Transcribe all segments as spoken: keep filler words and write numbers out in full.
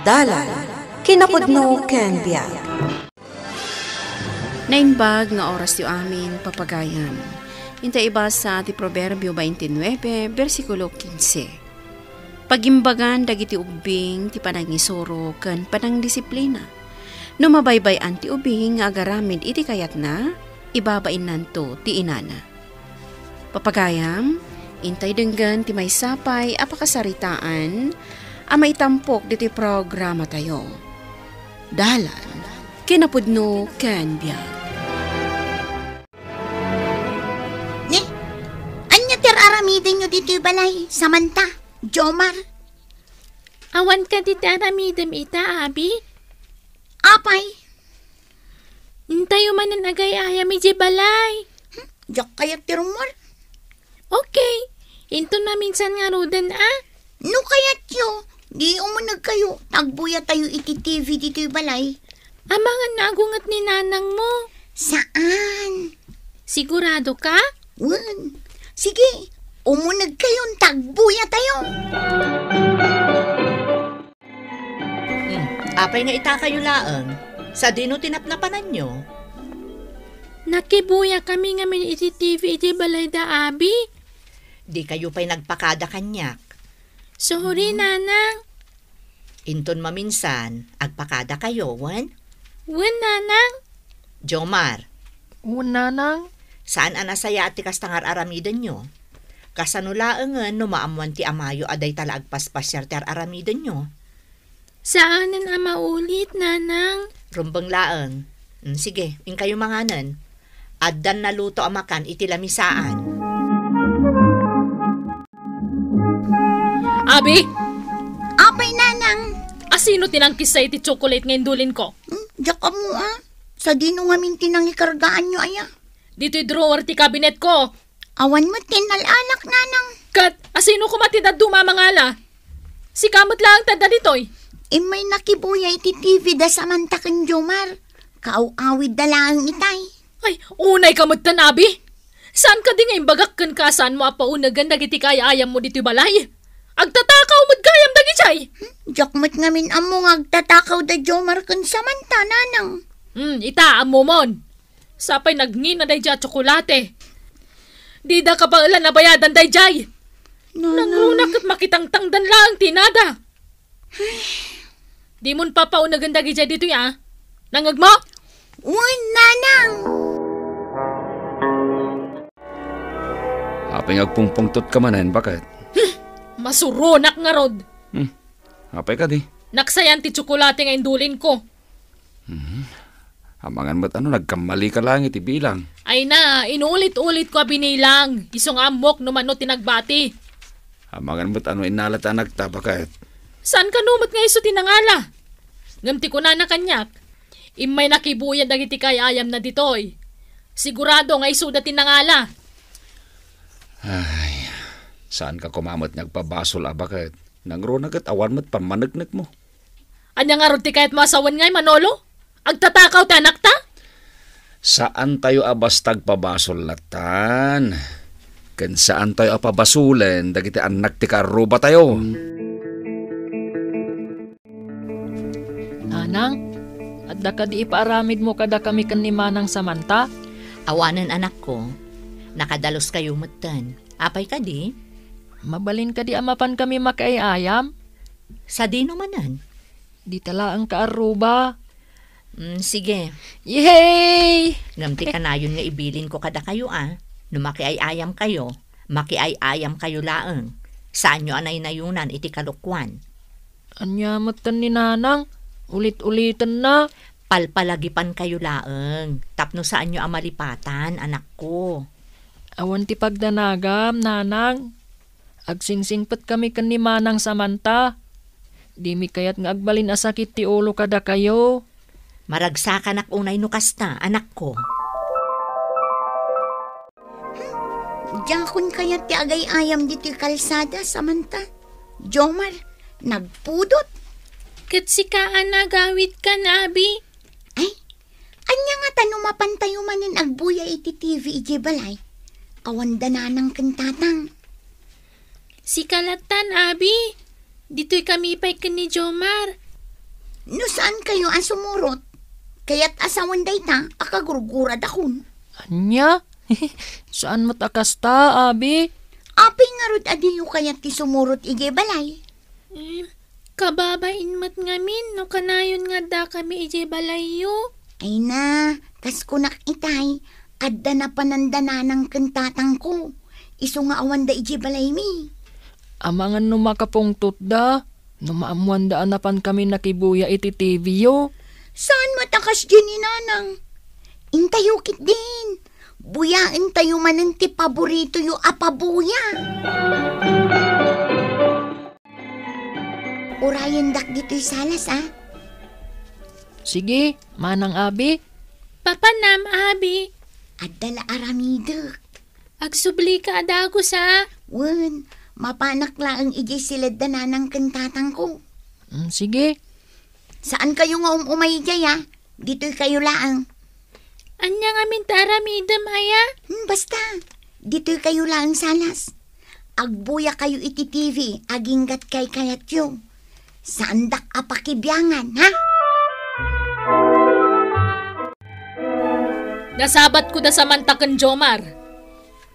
Dalan, kinapudno ken biag. Naimbag nga orasyo amin, papagayam. Inta ibasa ti Proverbio twenty-nine, bersikulo quince. Pagimbagan dagiti ubbing ti panangisuro ken panangdisiplina. No mabaybay-an ti ubing nga agaramid iti kayatna, ibabainnanto ti inana. Papagayam, intay denggen ti maysa pay a pakasaritaan a maitampok ditoy programatayo. Dalan, kinapudno ken biag. Ni, ania ti ar-aramidenyo ditoy balay, Samantha, Jomar? Awan kadi ti aramidem ita, Abi? Apay? Intayo manen agay-ayam idiay balay. Hmm, diak kayat ti rummuar. Okay. Inton maminsan ngaruden, a? No kayatyo, di umunegkayo, tagbuyatayo iti T V ditoy balay. Amangan nga agunget ni nanangmo. Saan? Sigurado ka? Wen. Sige, umunegkayon, tagbuyatayo. Hmm, apay nga itakayo laeng? Sadino ti napnapananyo? Nakibuyakami ngamin iti T V iti balayda, Abi. Dikayo pay nagpakada kaniak. Sorry, Nanang. Inton maminsan, agpakadakayo, wen? Wen, Nanang. Jomar. Wen, Nanang. Saan a nasayaat ti kasta nga ar-aramidenyo? Kasano laengen no maammoan ti amayo a dayta la agpaspasiar ti ar-aramidenyo? Saanen a maulit, Nanang. Rumbeng laeng. Mm, sige, inkayo manganen. Addan naluto a makan iti lamisaan. Abi! Apay, Nanang? Asino ti nangkissa iti tsokolate nga indulinko? Hmm, diak ammo, a. Sadino ngamin ti nangikargaanyo, aya? Ditoy drawer ti kabinetko. Awan met ti innal-alak, Nanang. Ket asino koma ti dadduma a mangala? Sika met laeng ti adda ditoy. Immay nakibuya iti T V da Samantha ken Jomar. Kaaw-awidda laeng itay. Ay, unayka metten, Abi. Saan kadi nga imbagak kenka a saanmo a paunegen dagiti kaay-ayammo ditoy balay? Agtatakaw met gayam dagidiay. Hmm, diak met ngamin ammo nga agtatakaw da Jomar ken Samantha, Nanang. Hmm, ita, ammomon. Sapay nagngina daydiay a tsokolate. Dida kabaelan a bayadan daydiay. Nanang. Nangruna ket makitangtangdan laeng ti inada. Dimon papaunegen dagidiay ditoy, a? Nangngegmo? Wen, Nanang. Apay nga agpungpungtotka manen, baket? Hmm, masuronak ngarud. Hmm, apay kadi? Naksayan ti tsokolate nga indulinko. Mhm. Amangan met ano, nagkammalika laeng iti bilang. Ay na, inulit-ulitko a binilang, isu nga ammok no mano ti nagbati. Amangan met ano, innala ti anakta, baket? Saan kano met nga isu ti nangala? Ngem ti kunana kaniak, immay nakibuya dagiti kaay-ayamna ditoy. Sigurado nga isuda ti nangala. Ay, saanka koma met nga agpabasol a, baket? Nangruna ket awan met pammaneknekmo. Ania ngarud ti kayatmo a sawen ngay, Manolo? Agtatakaw ti anakta? Saantayo a basta agpabasol lattan. Ken saantayo a pabasolen dagiti annak ti kaarrubatayo. Nanang, adda kadi ipaaramidmo kadakami ken ni Manang Samantha? Awanen, anakko. Nakadaluskayo metten. Apay kadi? Mabalin kadi a mapankami makiay-ayam? Sadino manen? Dita laeng kaarruba. Mm, sige. Yehey! Ngem ti kanayon nga ibilinko kadakayo a, no makiay-ayamkayo, makiay-ayamkayo laeng. Saanyo a naynayunan iti kalokuan. Ania metten ni Nanang? Ulit-ulitenna. Palpalagipankayo laeng, tapno saanyo a malipatan, anakko. Awan ti pagdanagam, Nanang. Agsingsingpetkami ken ni Manang Samantha. Dimi kayat nga agbalin a sakit ti ulo kadakayo. Maragsakanak unay no kasta, anakko. Diakon kayat ti agay-ayam ditoy kalsada, Samantha. Jomar, nagpudot. Ket sika a nagawidkan, Abi? Ay, ania ngata no mapantayo manen agbuya iti T V idiay balay? Awan da Nanang ken Tatang. Sika lattan, Abi. Ditoy kami pay ken ni Jomar. No saan kayo a sumurot, kayat a sawen dayta a kagurguradakon. Ania? Saan met a kasta, abi? Apay ngarud a diyo kayat ti sumurot idiay balay? Eh, kababain met ngamin no kanayon nga addakami idiay balayyo. Ay na, kas kunak itay, adda napananda nanang ken tatangko. Isu nga awanda idiay balaymi. Amangan no makapungtotda, no maammoanda a napankami nakibuya iti T V yo. Saan met a kasdi ni nanang? Intayo ketdin. Buyaentayo manen ti paboritoyo a pabuya. Urayendak ditoy salas, a? Sige, manang abi. Papanam, abi. Adda la aramidek. Agsublika a dagus, a? Wen, mapanak laeng idiay siledda nanang ken tatangko. Mm, sige. Saan kayo nga um-umay idiay, a? Ditoy kayo laeng. Ania ngamin ti aramidem, aya? Hmm, basta. Ditoy kayo laeng salas. Agbuya kayo iti T V, aginggat kaykayatyo. Saandak a pakibiangan, ha? Nasabatko da Samantha ken Jomar.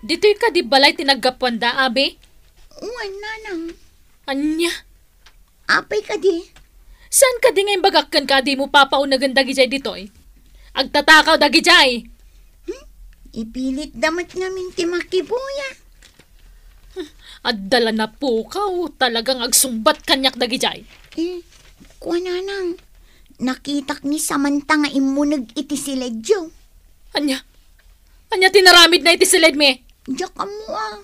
Ditoy kadi balay ti naggapuanda, abi? Wen, nanang. Ania? Apay kadi? Saan kadi nga imbagak kenka a dimo papaunegen dagidiay ditoy? Agtatakaw dagidiay. Hmm? Ipilitda met ngamin ti makibuya. Adda la napukaw, talagang agsungbat kaniak dagidiay. Eh, kua nanang, nakitak ni Samantha nga immuneg iti siledyo. Ania? Ania ti naramidna iti siledmi? Diak ammo, a.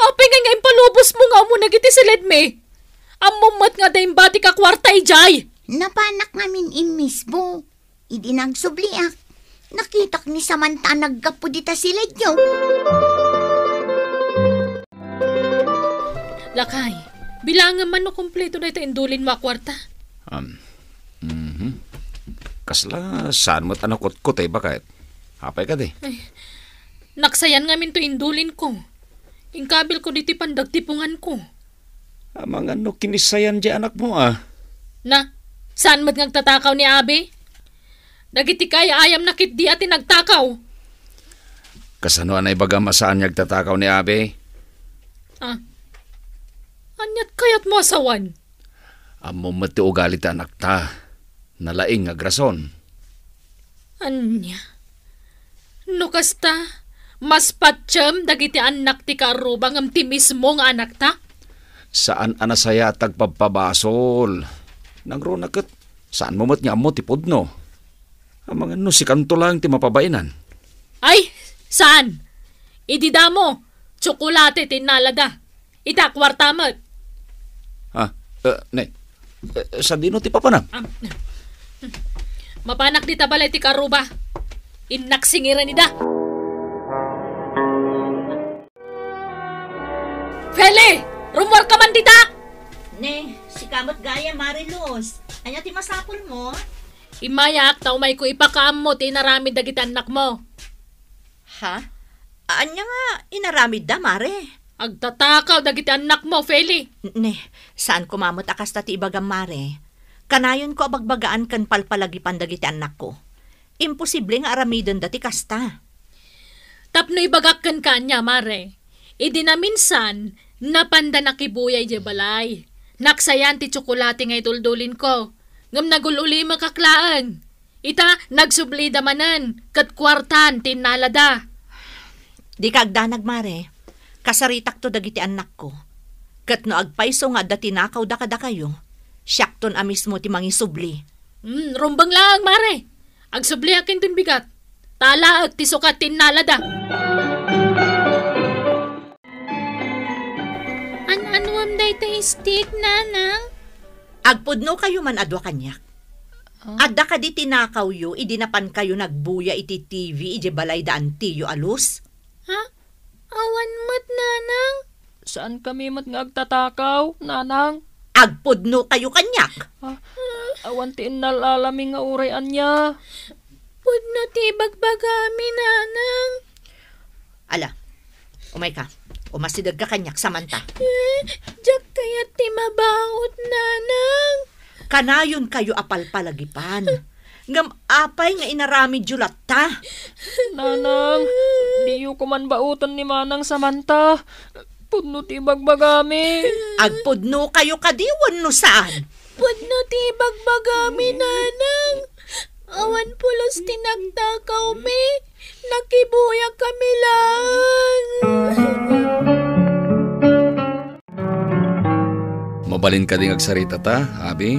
Apay ngay nga impalubosmo nga ummuneg iti siledmi? Ammom met nga adda imbatik a kuarta idiay. Napanak ngamin immisbo. Idi nagsubliak, nakitak ni Samantha a naggapu dita siledyo. Lakay, bilangem man no kompleto dayta indulinmo a kuarta. Um, mhm. Kasla saan met a nakutkot a ibaket? Apay kadi? Ay, naksayan ngamin to indulinko. Inkabilko ditoy pandagtiponganko. Amangan no kinisayan diay anakmo, a? Na, saan met nga agtatakaw ni abi? Dagiti kaay-ayamna ketdi a ti nagtakaw. Kasano a naibagam a saan nga agtatakaw ni abi? Ah. Aniat kayatmo a sawen? Ammom met ti ugali ti anakta. Nalaing nga agrason. Ania? No kasta, mas patiem dagiti annak ti kaarruba ngem ti mismo nga anakta? Saan a nasayaat ti agpabpabasol. Nangruna ket saanmo met nga ammo ti pudno. Amangan no sikanto laeng ti mapabainan. Ay, saan? Idi damo, tsokolate ti innalada. Ita, kuarta met. Ah, eh, ne. Eh, sadino ti papanam? Am, mapanak dita balay ti kaarruba. Innak singiran ida. Feli! Rummuarka man dita! Ne, sika met gayam, Mare Luz. Ania ti masapulmo? Immayak ta umayko ipakaammo ti inaramid dagiti annakmo. Ha? Ania nga inaramidda, Mare? Agtatakaw dagiti annakmo, Feli. Ne, saan koma met a kasta ti ibagam, Mare. Kanayonko a bagbagaan ken palpalagipan dagiti annakko. Imposible nga aramidenda ti kasta. Tapno ibagak kenka ania, Mare, idi naminsan, napanda nakibuya idiay balay. Naksayan ti tsokolate nga ituldulinko, ngem nagul-ulimekak laeng. Ita, nagsublida manen, ket kuartan ti innalada. Dika agdanag, Mare. Kasaritakto dagiti annakko. Ket no agpayso nga adda tinakawda kadakayo, siakton a mismo ti mangisubli. Hmm, rumbeng laeng, Mare. Agsubliak inton bigat. Ta alaek ti sukat ti innalada. An-anuem dayta stick, Nanang? Agpudnokayo man a dua kaniak. Ah? Adda kadi tinakawyo idi napankayo nagbuya iti T V idiay balay da antiyo a Luz? Ha? Awan met, Nanang. Saankami met nga agtatakaw, Nanang. Agpudnokayo kaniak. Ah, awan ti innal-alami nga uray ania. Pudno ti ibagbagami, Nanang. Ala, umayka. Umasidegka kaniak, Samantha. Eh, diak kayat ti mabaut, Nanang. Kanayonkayo a palpalagipan. Ngem apay nga inaramidyo latta? Nanang, diyo koman baoten ni Manang Samantha. Pudno ti ibagbagami. Agpudnokayo kadi wenno saan? Pudno ti ibagbagami, Nanang. Awan pulos ti nagtakawmi. Nakibuyak kami laeng. Mabalin kadi nga agsaritata, Abi?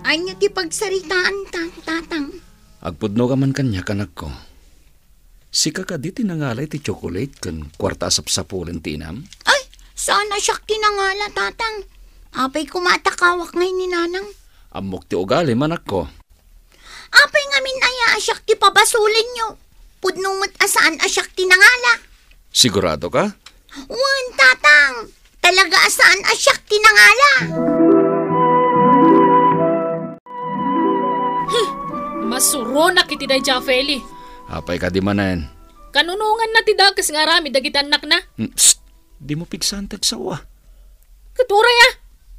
Ania ti pagsaritaanta, Tatang? Agpudnoka man kaniak, anakko. Sika kadi ti nangala iti tsokolate ken kuarta a sapsapulen ti inam? Ay, saan a siak ti nangala, Tatang. Apay koma a takawak ngay ni Nanang? Ammok ti ugalim, anakko. Apay ngamin aya a siak ti pabasolenyo? Pudno met a saan a siak ti nangala. Sigurado ka? Wen, Tatang. Talaga a saan a siak ti nangala. Hmm, masuronak iti daydiay a Feli. Apay kadi manen? Kanunonganna ti dakes nga aramid dagiti annakna. Hmm, psst! Dimo pigsaan ti agsawa. Ket uray a,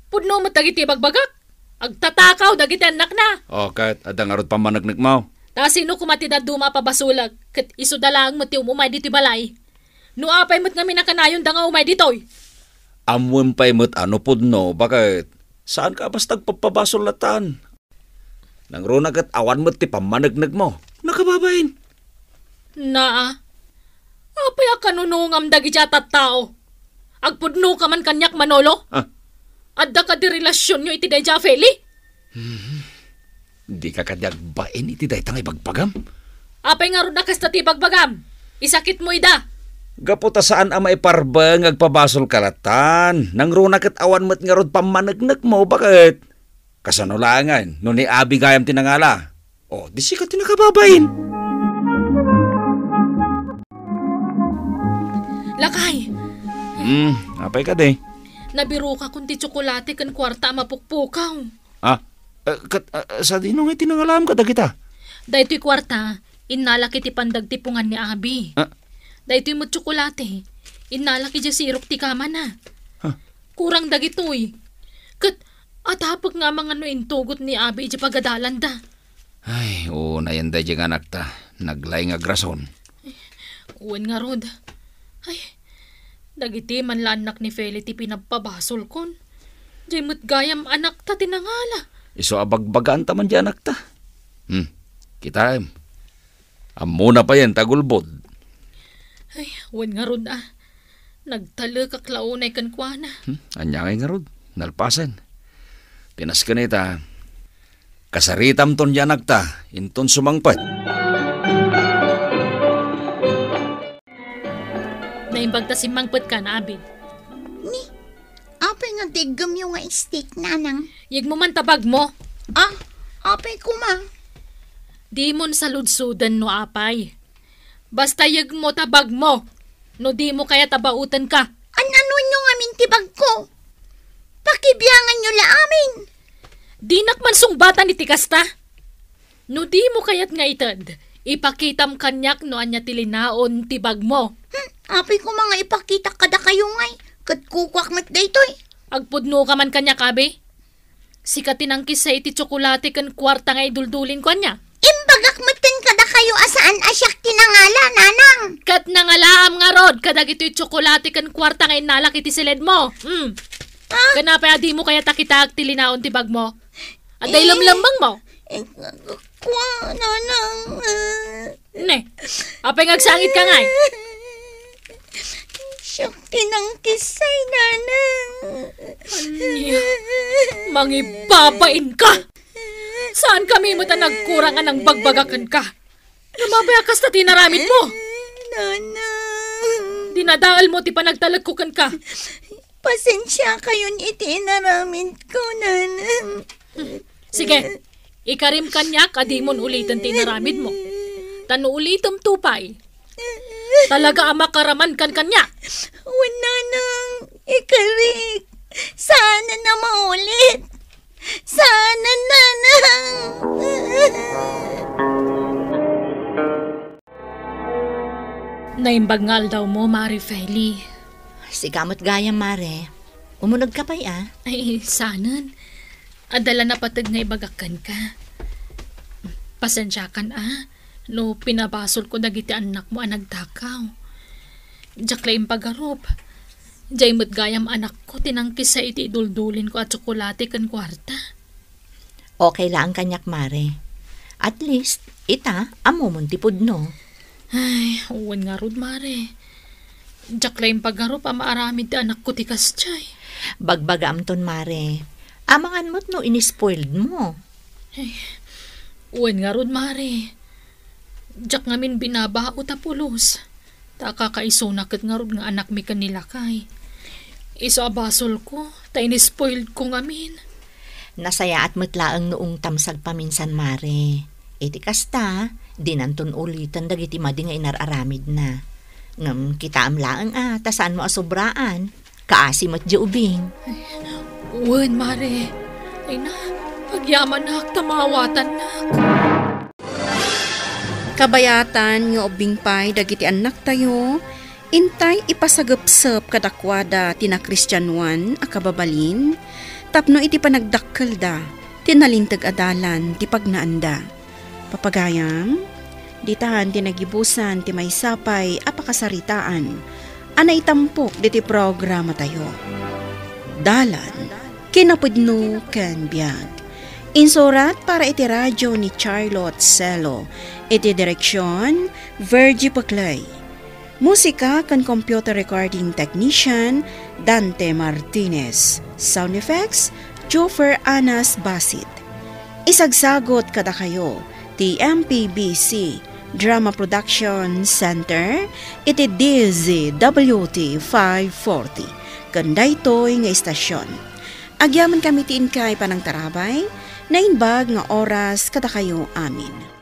pudno met dagiti ibagbagak. Agtatakaw dagiti annakna. O, ket adda ngarud pammaneknekmo? Ta sino koma ti dadduma a pabasolek, ket isuda laeng met ti umumay ditoy balay? No apay met ngamin a kanayonda nga umay ditoy? Ammoem pay met a no pudno, baket saanka a basta agpapabasol latan. Nangruna ket awan met ti pammaneknekmo. Nakababain. Naa. Apay a kanunongam dagiti a tattao? Agpudnoka man kaniak, Manolo? Ah. Adda kadi relasionyo iti daydiay a Feli? Mhm. Dika kadi agbain iti dayta nga ibagbagam? Apay ngarud a kasta ti ibagbagam? Isakitmo ida. Gapu ta saan a maiparbeng nga agpabasolka latan. Nangruna ket awan met ngarud pammaneknekmo, baket kasano laengen no ni Abi gayam ti nangala? O, di sika ti nakababain. Lakay! Hmm, apay kadi? Nabirokakon ti tsokolate ken kuarta a mapukpukaw. Ah, eh, ket, ah, sadino ngay ti nangalaam kadagita? Daytoy kuarta, innalak iti pandagtipongan ni Abi. Ah? Daytoy met tsokolate, innalak idiay sirok ti kamana. Huh? Kurang dagitoy. Ket atapek nga amangan no intugot ni Abi idiay pagadalanda. Ay, unayen daydiay nga anakta. Naglaing nga agrason. Wen ngarud. Ay, dagiti man la annak ni Feli ti pinappabasolkon. Diay met gayam anakta ti nangala. Isu a bagbagaanta man diay anakta. Hmm, kitaem. Ammona payen ti agulbod. Ay, wen ngarud a. Nagtalekak la unay kenkuana. Hmm, ania ngay ngarud? Nalpasen. Pinasken ita. Kasaritamton diay anakta, inton sumangpet. Naimbag ta simmangpetka, Abid. Ni, apay nga ti iggemyo nga steak, Nanang? Yegmo man ta bagmo. Ah, apay koma? Dimon saludsoden no apay. Basta yegmo ta bagmo, no dimo kayat a baotenka. An-anonyo ngamin ti bagko? Pakibianganyo la amin. Dinak man sungbatan iti kasta. No dimo kayat nga ited, ipakitam kaniak no ania ti linaon ti bagmo. Hmm, apay koma nga ipakitak kadakayo ngay, ket kukuak met daytoy. Agpudnoka man kaniak, Abi. Sika ti nangkissay iti tsokolate ken kuarta nga iduldulin, kuania? Imbagak metten kadakayo a saan a siak ti nangala, Nanang. Ket nangalaam ngarud kadagitoy tsokolate ken kuarta nga innalak iti siledmo. Hmm. Ah? Ken apay a dimo kayat a kitaek ti linaon ti bagmo? Adda Eh, ilemlemmengmo? Eh, kua, Nanang. Ne, apay nga agsangitka ngay? Siak ti nangkissay, Nanang. Ania? Mangibabainka! Saankami met a nagkurang a nangbagbagak kenka. Ngem apay a kasta ti inaramidmo? Nanang. Dinadaelmo ti panagtalekko kenka. Pasensiakayon iti inaramidko, Nanang. Sige, ikarim kaniak a dimon uliten ti inaramidmo. Ta no ulitemto pay, talaga a makaramankan kaniak. Wen, Nanang, ikarik. Saanen a maulit. Saanen, Nanang. Naimbag nga aldawmo, Mare Feli. Sika met gayam, Mare. Umunegka pay, a? Ay, saanen. Adda la napateg nga ibagak kenka. Pasensiakan a, no pinabasolko dagiti annakmo a nagtakaw. Diak la impagarup. Diay met gayam anakko ti nangkisa iti iduldulinko a tsokolate ken kuarta. Okay laeng kaniak, Mare. At least, ita, ammomon ti pudno. Ay, wen ngarud, Mare. Diak la impagarup a maaramid ti anakko ti kasdiay. Bagbagaamton, Mare. Amangan met no inispoiled mo. Ay, wen ngarud, Mare. Diak ngamin binabao ta pulos. Ta kakaisuna ket ngarud nga anakmi ken ni lakay. Isu a basolko, ta inispoiledko ngamin. Nasayaat met laeng no ungtam sagpaminsan, Mare. Iti kasta, dinanton uliten dagiti madi nga inar-aramidna. Ngem kitaem laeng a, ta saanmo a sobraan. Kaasi met diay ubing. Wen, Mare. Ay na, agyamanak ta maawatannak. Kabayatan nga ubbing pay dagiti annaktayo, intay ipasagepsep kadakuada ti nakristianoan a kababalin tapno iti panagdakkelda ti nalinteg a dalan ti pagnaanda. Papagayam, ditan ti nagibusan ti maysa pay a pakasaritaan a naitampok diti programatayo. Dalan, kinapudno ken biag. Insurat para iti radio ni Charlotte Celo. Iti direksion, Virgie Peclay. Musika ken computer recording technician, Dante Martinez. Sound effects, Joffer Anas Basit. Isagsagot kadakayo ti M P B C Drama Production Center iti D Z W T five forty. Ken daytoy nga istasyon. Agyamankami ti inkay panangtarabay, naimbag nga oras kadakayo amin.